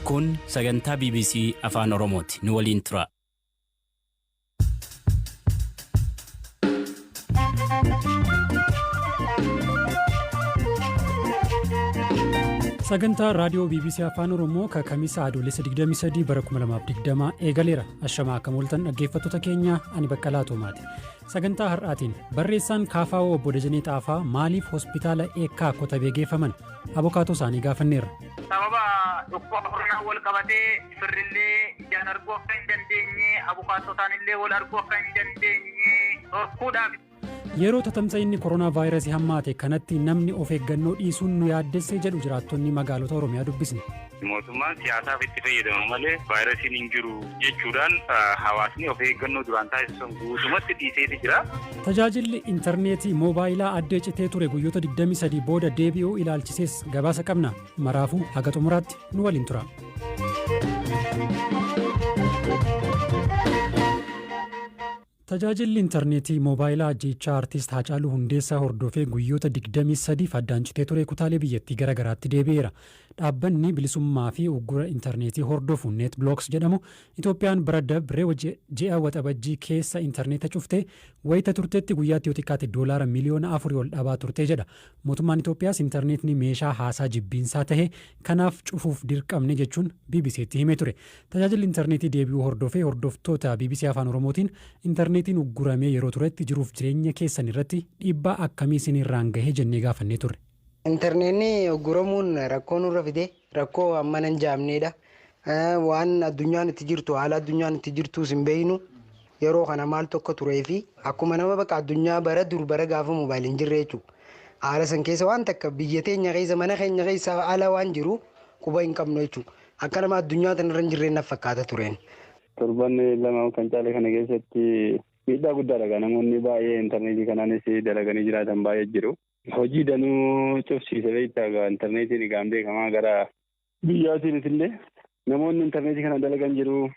Kun sagantaa BBC Afaan Oromooti. Nu waliin tura. Sagantaa raadiyoo BBC Afaan Oromoo ka Kamisa Adoolessa 23 bara 2020 eegaleera. Ashamaa akkam ooltan, dhaggeeffattoota keenya, ani Baqqalaa Toomaati. Sagantaa har'aatiin barreessaan KFO obbo Dajanee Xaafaa maaliif hospitaala Eekkaa Kotabee geeffaman? Abokaatoo isaanii gaafanneerra. Sababa dhukkuba koronaa wal qabatee firrillee ijaan arguu akka hin dandeenye, abukaattotaan illee wal arguu akka hin dandeenye dhorkuudhaaf. Yeroo tatamsa'inni koronaa vaayirasii hammaate kanatti namni of eeggannoo dhiisuun nu yaaddesse jedhu jiraattonni magaalota Oromiyaa dubbisne. Mootummaan siyaasaaf itti fayyadamu malee vaayirasiin hin jiru jechuudhaan hawaasni of eeggannoo duraan taasisan guutumatti dhiiseeti jira. Tajaajilli intarneetii moobaayilaa addee citee ture guyyoota 23 booda deebi'uu ilaalchisees gabaasa qabna. Maraafuu haga xumuraatti nu waliin tura. Tajaajilli intarneetii moobaayilaa ajjeechaa artiist Haacaaluu Hundeessaa hordofee guyyoota 23f addaan citee ture kutaalee biyyattii gara garaatti deebi'eera. Dhaabbanni bilisummaa fi uggura intarneetii hordofu NetBlocks jedhamu Itoophiyaan bara dabre ji'a Waxabajjii keessa intarneeta cuftee wayita turtetti guyyaatti yoo xiqqaate doolaara miliyoona afurii ol dhabaa turte jedha. Mootummaan Itoophiyaas intarneetni meeshaa haasaa jibbiinsaa tahe, kanaaf cufuuf dirqamne jechuun BBCtti himee ture. Tajaajilli intarneetii deebi'uu hordofee hordoftoota bbc Afaan Oromootiin intarneetiin ugguramee yeroo turetti jiruuf jireenya keessan irratti dhiibbaa akkamii isinirraan gahe jennee gaafannee turre. Intarneetni ugguramuun rakkoo nurra fide, rakkoo hammana hin jaamneedha. Waan addunyaan itti jirtu, haala addunyaan itti jirtus hin beeknu. Yeroo kana maaltu akka turee fi akkuma nama bakka addunyaa bara dur, bara gaafa moobaayil hin jirre jechuudha. Haala san keessa waan takka biyya teenya keessa, mana keenya keessa ala waan jiru quba hin qabnu jechuudha. Akka nama addunyaa tanarra hin jirreen naf fakkaata tureen. Torban 2 kan caale kana keessatti miidhaa guddaadha. Namoonni baay'ee intarneetii kanaanis dalaganii jiraatan baay'ee jiru. Hojii danuu cufsiise beektaa, intarneetiin egaan beekamaa gara biyyaatiinis illee namoonni intarneetii kana dalagan jiru.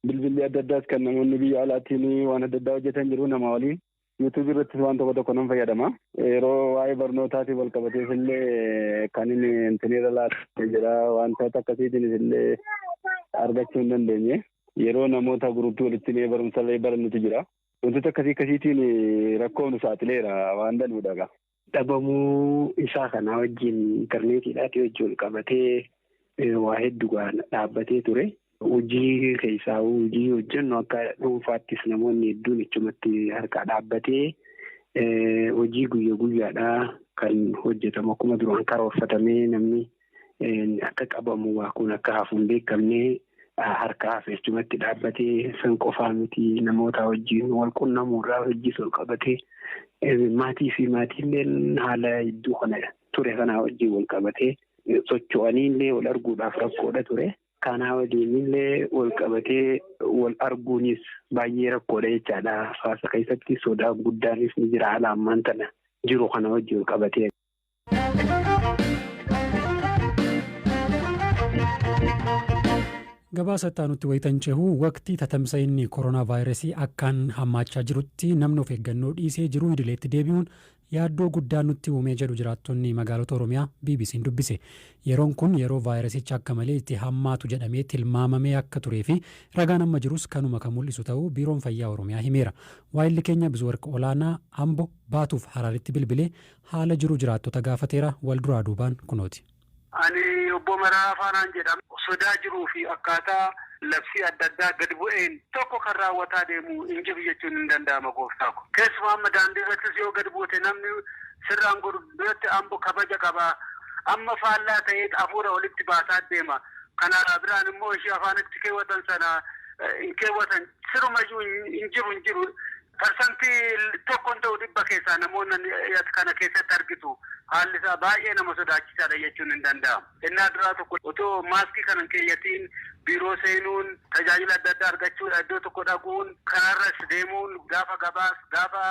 Bilbilli adda addaas kan namoonni biyya alaatiin waan adda addaa hojjetan jiru nama waliin. Yuutuubii irrattis waan tokko tokko nan fayyadama. Yeroo waa'ee barnootaatiin wal qabatees illee kan inni intinirra laatee jira. Wantoota akkasiitiinis illee argachuu hin dandeenye. Yeroo namoota guruppii walitti mee barumsa illee barannutu jira. Wantoota akkasii akkasiitiin rakkoo nu saaxileera waan danuudha. Dhabamuu isaa kanaa wajjin, intarneetiidhaatii wajjin wal qabatee, waa hedduu dhaabbatee ture. Hojii keessaa hojii hojjennu akka dhuunfaattis namoonni hedduun ichumatti harkaa dhaabbatee, hojii guyya guyyaadhaa kan hojjetamu akkuma duraan karoorfatamee namni akka qabamu waa kun akka hafu hin beekamne harka hafe, achumatti dhaabbatee. San qofaa miti, namoota wajjin wal qunnamuurraa hojiis wal qabatee, maatii fi maatiilleen haala hedduu kana ture kanaa wajjin wal qabatee socho'anii illee wal arguudhaaf rakkoodha ture. Kanaa waliin illee wal qabatee wal arguunis baay'ee rakkoodha jechaadha. Hawaasa keessatti sodaa guddaanis ni jira haala ammaan tana jiru kana wajjin wal qabatee. Gabaasa itti aanutti wayitan cehu, waqtii tatamsa'inni koronaa vaayirasii akkaan hammaachaa jirutti namni of eeggannoo dhiisee jiruu idileetti deebi'uun yaaddoo guddaa nutti uumee jedhu jiraattonni magaalota Oromiyaa BBC'n dubbise. Yeroon kun yeroo vaayirasichi akka malee itti hammaatu jedhamee tilmaamamee akka turee fi ragaan amma jirus kanuma kan mul'isu ta'uu Biiroon Fayyaa Oromiyaa himeera. Waayilli keenya Bizuwarq Olaanaa Ambo, Baatuuf Hararitti bilbilee haala jiru jiraattota gaafateera, wal duraa duubaan kunooti. Ani obbo Mararaa Faanaan jedhama. Sodaa jiruu fi akkaataa labsii adda addaa gad bu'een tokko kan raawwataa deemu hin jiru jechuun hin danda'ama, gooftaa ko. Keessumaa amma daandii irrattis yoo gad buute namni sirraan godhu. Duratti Ambo kabaja qaba. Amma faallaa ta'ee hafuura walitti baasaa deema. Kana biraan immoo ishee afaanitti keewwatan sana hin keewwatan. Sirumayyuu hin jiru, hin jiru. 1% hin ta'u 100 keessaa namoonni kana keessatti argitu. Haalli isaa baay'ee nama sodaachisaadha jechuun hin danda'amu. Innaa duraa tokko otoo maaskii kana hin keeyyatiin biiroo seenuun, tajaajila adda addaa argachuudha, iddoo tokko dhaquun, karaarras deemuun, gaafa gabaas, gaafa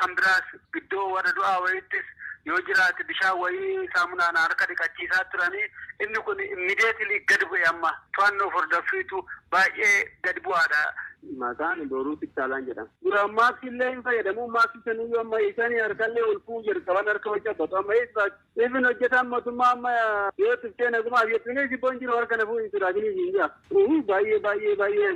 kan biraas, iddoo warra du'aa wayittis yoo jiraate bishaan wayii saamunaan harka dhiqachiisaa turanii, inni kun immediately gad bu'e. Amma to'annoo hordoffiitu baay'ee gad bu'aadha. Maqaan Boruu Tiktaalaan jedhama. Duraan maaskii illee hin fayyadamu. Maaskii sanuyyuu amma isaanii harkallee ol fuudhu jalqaban harka hojjetatu. Amma eessa ifin hojjetaan mootummaa amma yoo tuftee nagumaa jettuun jibboon jiru harka na fuudhu sodaatanii hin jira. Baay'ee baay'ee baay'ee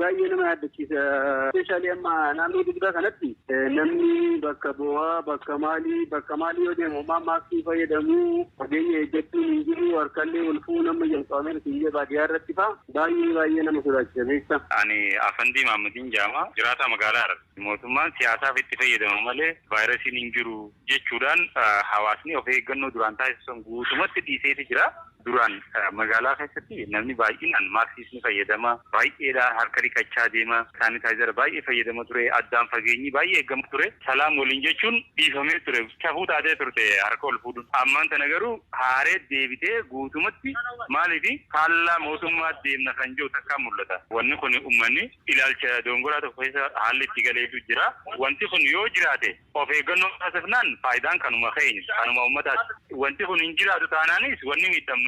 baay'ee nama yaaddachiisa. Speeshaalii amma naannoo dugdaa kanatti namni bakka bo'aa bakka maalii yoo deemu maaskii fayyadamu fageenya eeggachuun hin jiru harkallee ol fuudhu nama jalqabamee hin jira baadiyyaa irratti fa'a baay'ee baay'ee nama sodaachisa beekta. Ani Afandii Maammadin Jaama jiraata magaalaa Harar. Mootummaan siyaasaaf itti fayyadamu malee vaayirasiin hin jiru jechuudhaan hawaasni of eeggannoo duraan taasisan guutumatti dhiiseeti jira. Duraan magaalaa keessatti namni baay'inaan maaksiis ni fayyadama. Baay'eedhaan harka dhiqachaa deema. Saanitaayizara baay'ee fayyadama ture. Addaan fageenyi baay'ee eegamu ture. Salaam waliin jechuun dhiifamee ture. Safuu taatee turte harka ol fuudhuun. Ammaan tana garuu haaree deebitee guutumatti maaliif faallaa mootummaa deemna kan jiru takkaa mul'ata. Wanni kun uummanni ilaalcha dongoraa tokko keessa haalli itti galeetu jira. Wanti kun yoo jiraate of eeggannoo taasifnaan faayidaan kanuma keenya kanuma uummataati. Wanti kun hin jiraatu taanaanis wanni miidhamnu.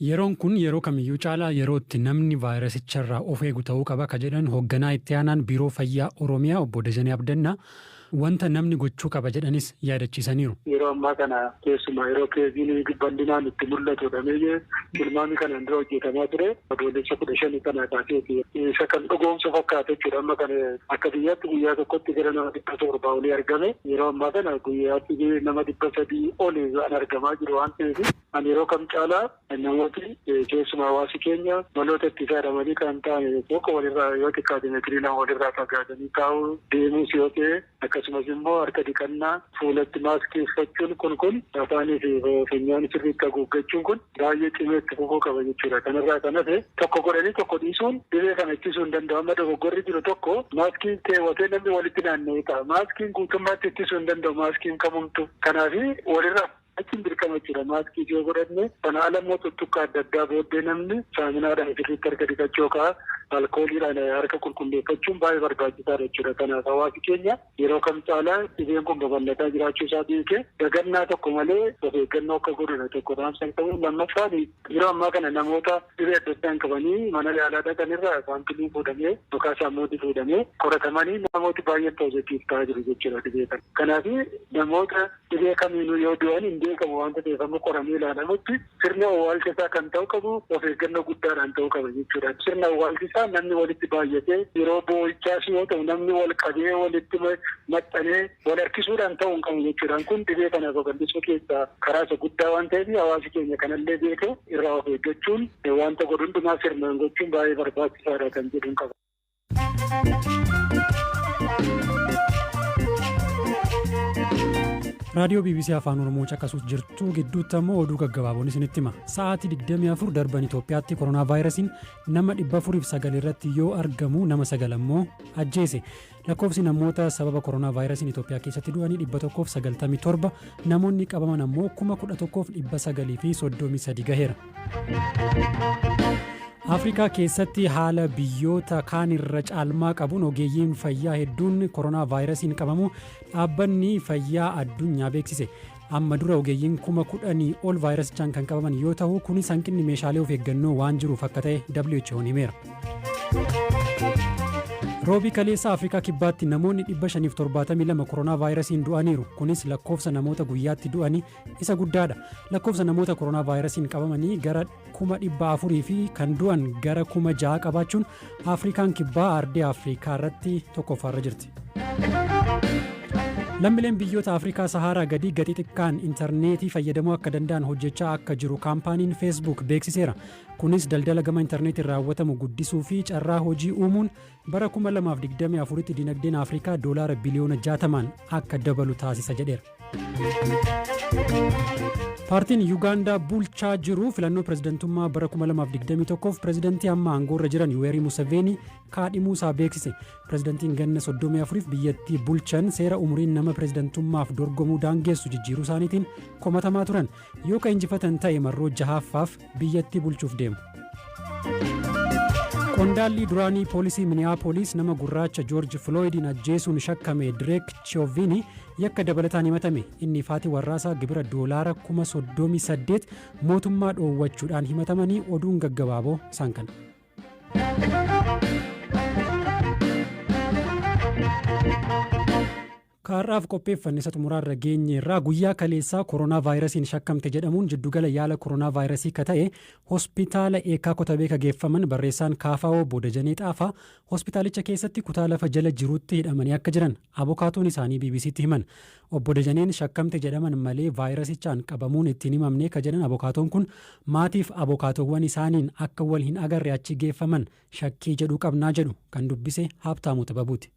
Yeroon kun yeroo kamiyyuu caalaa yeroo itti namni vaayirasicharraa of eegu ta'uu qaba ka jedhan hoogganaa itti aanaan biiroo fayyaa Oromiyaa obbo Dajanee Abdannaa wanta namni gochuu qaba jedhanis yaadachiisaniiru. Yeroo ammaa kana keessumaa yeroo keeziin bal'inaan itti mul'atudha. Tilmaamni kanaan dura hojjetamaa ture adoolessa 15 kana kaaseeti. Isa kan dhugoomsu fakkaata jechuudha. Amma kana akka biyyaatti guyyaa tokkotti gara nama 700 olii argame. Yeroo ammaa kana guyyaatti nama 300 olii waan argamaa jiru waan ta'eef ani yeroo kam caalaa namooti keessumaa hawaasi keenya maloota itti fayyadamanii kan ta'an tokko walirraa yoo xiqqaate meetirii 2 walirraa fagaatanii taa'uu deemuus yoo ta'e akkasumas immoo harka dhiqannaa fuulatti maaskii uffachuun kun afaanii fi funyaan sirriitti haguuggachuun kun baay'ee cimee itti fufuu qaba jechuudha. Kanarraa kan hafe tokko godhanii tokko dhiisuun dhibee kana ittisuu hin danda'u. Amma dogoggorri jiru tokko maaskii keewwatee namni walitti naanna'ee ta'a. Maaskiin guutummaatti ittisuu hin danda'u maaskiin kamumtu. Kanaaf walirraa achiin dirqama jechuudha. Maaskii yoo godhanne kana ala immoo tuttuqqaa adda addaa booddee namni saamunaadhaan sirriitti harka dhiqachuu yookaan alkooliidhaan harka qulqulleeffachuun baay'ee barbaachisaadha jechuudha. Kanaaf hawaasi keenya yeroo kam caalaa dhibeen kun babal'ataa jiraachuu isaa beekee dagannaa tokko malee of eeggannoo akka godhudha tokko dhaamsan qabu. Lammaffaan yeroo ammaa kana namoota dhibee adda addaan qabanii mana yaalaa dhaqan irraa saampiliin fuudhamee yookaan saamuudii fuudhamee qoratamanii namooti baay'een poozitiif ta'aa jiru jechuudha dhibee kana. Kanaaf namoota dhibee kamiinuu yoo du'an hin beekamu waanta ta'eef amma qoramee ilaalamutti sirna owwaalcha isaa kan ta'u qabu of eeggannoo guddaadhaan ta'uu qaba jechuudha. Sirna owwaalchi isaa namni walitti baay'atee yeroo boo'ichaas yoo ta'u namni wal qabee walitti maxxanee wal harkisuudhaan ta'uu hin qabu jechuudha. Kun dhibee kana babal'isuu keessaa karaa isa guddaa waan ta'eef hawaasi keenya kanallee beekee irraa of eeggachuun wanta godhu hundumaa sirnaan gochuun baay'ee barbaachisaadha kan jedhu qaba. Raadiyoo BBC Afaan Oromoo caqasuuf jirtu gidduutti ammoo oduu gaggabaaboon isinitti hima. Sa'aatii 24 darban Itoophiyaatti koronaa vaayirasiin nama 409 irratti yoo argamu nama 9 ammoo ajjeese. Lakkoofsi namoota sababa koronaa vaayirasiin Itoophiyaa keessatti du'anii 197 namoonni qabaman ammoo 11,933 gaheera. Afrikaa keessatti haala biyyoota kaan irra caalmaa qabuun ogeeyyiin fayyaa hedduun koronaa vaayirasiin qabamu dhaabbanni fayyaa addunyaa beeksise. Amma dura ogeeyyiin 10,000 ol vaayirasichaan kan qabaman yoo ta'u kunis hanqinni meeshaalee of eeggannoo waan jiruuf akka ta'e WHO'n himeera. Roobii kaleessa Afrikaa Kibbaatti namoonni 572 koronaa vaayirasiin du'aniiru. Kunis lakkoofsa namoota guyyaatti du'anii isa guddaadha. Lakkoofsa namoota koronaa vaayirasiin qabamanii gara 400,000 fi kan du'an gara 6,000 qabaachuun Afrikaan Kibbaa ardii Afrikaa irratti tokkoffaarra jirti. Lammiileen biyyoota Afrikaa Saharaa gadii gatii xiqqaan intarneetii fayyadamuu akka danda'an hojjechaa akka jiru kaampaaniin Facebook beeksiseera. Kunis daldala gama intarneetiin raawwatamu guddisuu fi carraa hojii uumuun bara 2024tti dinagdeen Afrikaa $60 biliyoona akka dabalu taasisa jedheera. Paartiin Yuugaandaa bulchaa jiru filannoo pirezidantummaa bara 2021 pirezidantii amma aangoorra jiran Yuweerii Museveenii kaadhimuu isaa beeksise. Pirezidantiin ganna 34 biyyattii bulchan seera umuriin nama pirezidantummaaf dorgomuu daangessu jijjiiruu isaaniitiin komatamaa turan. Yoo ka injifatan ta'e marroo jahaffaaf biyyattii bulchuuf deemu. Qondaalli duraanii poolisii Minneapolis nama gurraacha George Floydin ajjeesuun shakkame Derek Chauvin yakka dabalataan himatame. Inni faati warraasaa gibira $38,000 mootummaa dhoowwachuudhaan himatamanii oduun gaggabaaboo isaan kana. Kaarraaf qopheeffanne isa xumuraarra geenye irraa. Guyyaa kaleessaa koronaa vaayirasiin shakkamte jedhamuun jiddugala yaala koronaa vaayirasii ka ta'e hospitaala Eekaa Kotabee ka geeffaman barreessaan KFO Obbo Dajanee Xaafaa hospitaalicha keessatti kutaa lafa jala jirutti hidhamanii akka jiran abokaatoon isaanii BBCtti himan. Obbo Dajaneen shakkamte jedhaman malee vaayirasichaan qabamuun ittiin himamne ka jedhan abokaatoon kun, maatiif abokaatoowwan isaaniin akka wal hin agarre achi geeffaman shakkii jedhu qabnaa jedhu. Kan dubbise Haabtaamuu Xibabuuti.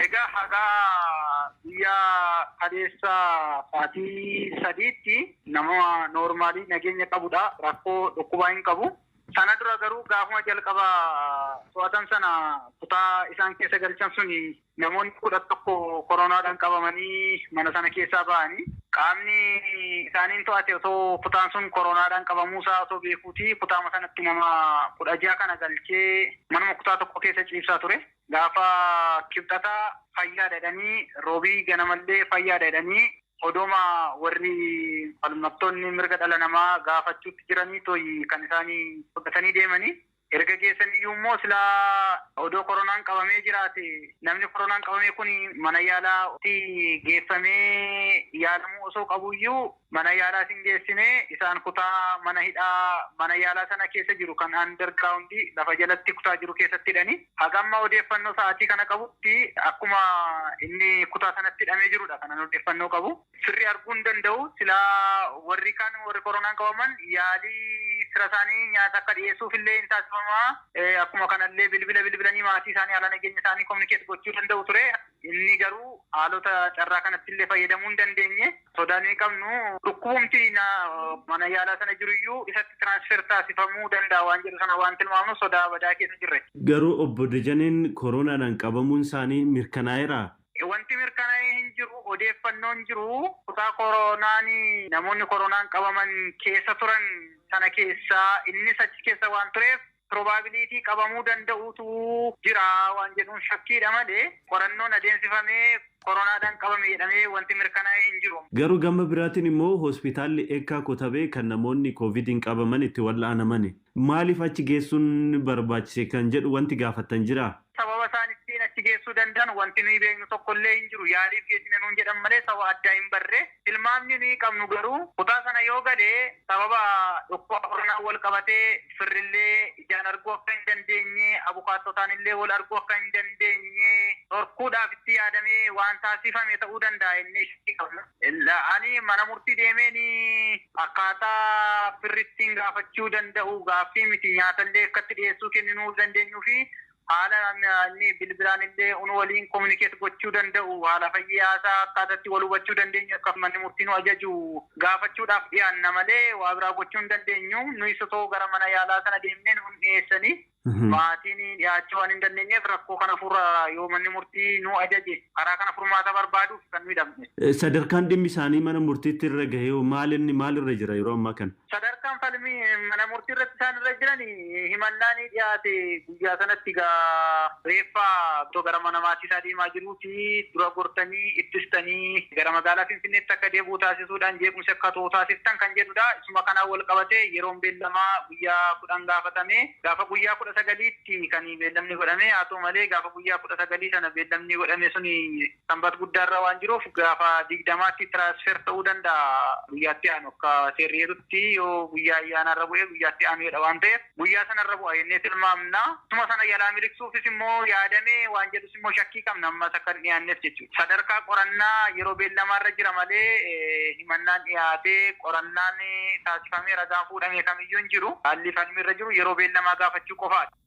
Egaa hagaa guyyaa kaleessa sa'aatii 3tti nama normalii nageenya qabudha. Rakkoo dhukkubaa hin qabu. Sana dura garuu gaafuma jalqaba to'atan sana kutaa isaan keessa galchan suni namoonni 11 koronaadhaan qabamanii mana sana keessaa ba'anii, qaamni isaaniin to'ate otoo kutaan sun koronaadhaan qabamuusaa otoo beekuuti kutaama sanatti nama 16 kana galchee manuma kutaa tokko keessa ciibsaa ture. Gaafa Kibxataa fayyaadha jedhanii, Roobii ganamallee fayyaadha jedhanii, odooma warri falmattoonni mirga dhala namaa gaafachuutti jiranii toyi kan isaanii fudhatanii deemanii. Erga geessan iyyuu immoo silaa odoo koronaan qabamee jiraate, namni koronaan qabame kun mana yaalaatti geeffamee yaalamuu osoo qabu iyyuu mana yaalaa hin geessine. Isaan kutaa mana hidhaa mana yaalaa sana keessa jiru kan underground lafa jalatti kutaa jiru keessatti hidhanii. Hagamma odeeffannoo sa'aatii kana qabutti akkuma inni kutaa sanatti hidhamee jirudha kanan odeeffannoo qabu. Sirri arguu hin danda'u. Silaa warri kan warri koronaan qabaman yaalii fira isaanii nyaata akka dhiyeessuuf illee hin taasifama. Akkuma kanallee bilbila bilbilanii maatii isaanii haala nageenya isaanii communicate gochuu danda'u ture. Inni garuu haalota carraa kanatti illee fayyadamuu hin dandeenye. Sodaan inni qabnu dhukkubumti mana yaalaa sana jiru iyyuu isatti transfer taasifamuu danda'a waan jedhu sana waan tilmaamnu sodaa badaa keessa jirre. Garuu Obbo Dajaneen koronaadhaan qabamuun isaanii mirkanaa'eeraa? Wanti mirkanaa'ee hin jiru. Odeeffannoon jiru kutaa koronaan namoonni koronaan qabaman keessa turan sana keessaa innis achi keessa waan tureef probability qabamuu danda'utu jira waan jedhuun shakkiidha malee qorannoon adeemsifamee koronaadhaan qabame jedhamee wanti mirkanaa'ee hin jiru. Garuu gama biraatiin immoo hospitaalli Eekkaa Kotabee kan namoonni koovidiin qabaman itti wal'aanaman maaliif achi geessuun barbaachise kan jedhu wanti gaafattan jiraa? Sababa isaan ittiin achi geessuu danda'an wanti nuyi beeknu tokko illee hin jiru. Yaaliif geessine nuun jedhan malee sababa addaa hin barre. Tilmaamni nuyi qabnu garuu kutaa sana yoo galee sababa dhukkuba koronaa wal qabatee firrillee ijaan arguu akka hin dandeenye, abukaattotaan illee wal arguu akka hin dandeenye dhorkuudhaaf itti yaadamee waan taasifame ta'uu danda'a inni qabna. Ani mana murtii deemeen akkaataa firri ittiin gaafachuu danda'u gaaffii miti, nyaatallee akkatti dhiyeessuu kenninuu dandeenyuu fi haala inni bilbilaan illee unu waliin communicate gochuu danda'u, haala fayyaa isaa akkaataatti wal hubachuu dandeenyu akka manni murtii nu ajaju gaafachuudhaaf dhiyaanna malee waa biraa gochuu hin dandeenyu. Nuyi osoo gara mana yaalaa sana deemnee nu dhiyeessanii maatiin dhiyaachuu waan hin dandeenyeef rakkoo kana furra yoo manni murtii nu ajaje karaa kana furmaata barbaaduuf kan midhamne. Sadarkaan dhimmi isaanii mana murtiitti irra gahee maal inni maalirra jira yeroo ammaa kana? Sadarkaan falmii mana murtii irratti isaan irra jiran, himannaan dhiyaate guyyaa sanatti gaa reeffa otoo gara mana maatii isaa deemaa jiruuti dura gortanii ittistanii gara magaalaa Finfinneetti akka deebi'u taasisuudhaan jeequmsi akka ta'u taasiftan kan jedhudha. Isuma kanaan wal qabatee yeroon beellamaa guyyaa 10 gaafatame, gaafa guyyaa 19tti kan beellamni godhame. Haa ta'u malee gaafa guyyaa 19 sana beellamni godhame suni Sanbat guddaarra waan jiruuf gaafa 20tti transfer ta'uu danda'a guyyaatti aanu. Akka seerri jedhutti yoo guyyaa ayyaanaarra bu'ee guyyaatti aanu jedha waan ta'eef guyyaa sanarra bu'a jennee tilmaamna. Isuma sana yalaa miliqsuufis immoo yaadame waan jedhus immoo shakkii qabna ammas akka hin dhiyaanneef jechuudha. Sadarkaa qorannaa yeroo beellamaarra jira malee himannaan dhiyaatee qorannaan taasifamee ragaan fuudhame kamiyyuu hin jiru. Haalli falmiirra jiru yeroo beellamaa gaafachuu qofaadha.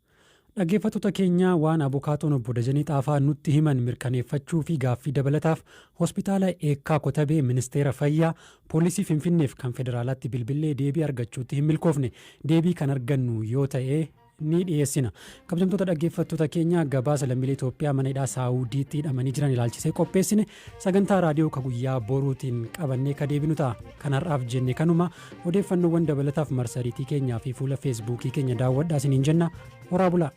Dhaggeeffattoota keenya, waan abukaatoon Obbo Dajanee Xaafaa nutti himan mirkaneeffachuu fi gaaffii dabalataaf hospitaala Eekkaa Kotabee, Ministeera Fayyaa, Poolisii Finfinneef kan federaalaatti bilbillee deebii argachuutti hin milkoofne. Deebii kan argannu yoo ta'e ni dhiyeessina. Kabajamtoota dhaggeeffattoota keenya, gabaasa lammiilee Itoophiyaa mana hidhaa Saawudiitti hidhamanii jiran ilaalchisee qopheessine sagantaa raadiyoo ka guyyaa boruutiin qabannee ka deebinu ta'a. Kan har'aaf jenne kanuma. Odeeffannoowwan dabalataaf marsariitii keenyaa fi fuula Feesbuukii keenya daawwadhaa isiniin jenna. Horaa bulaa.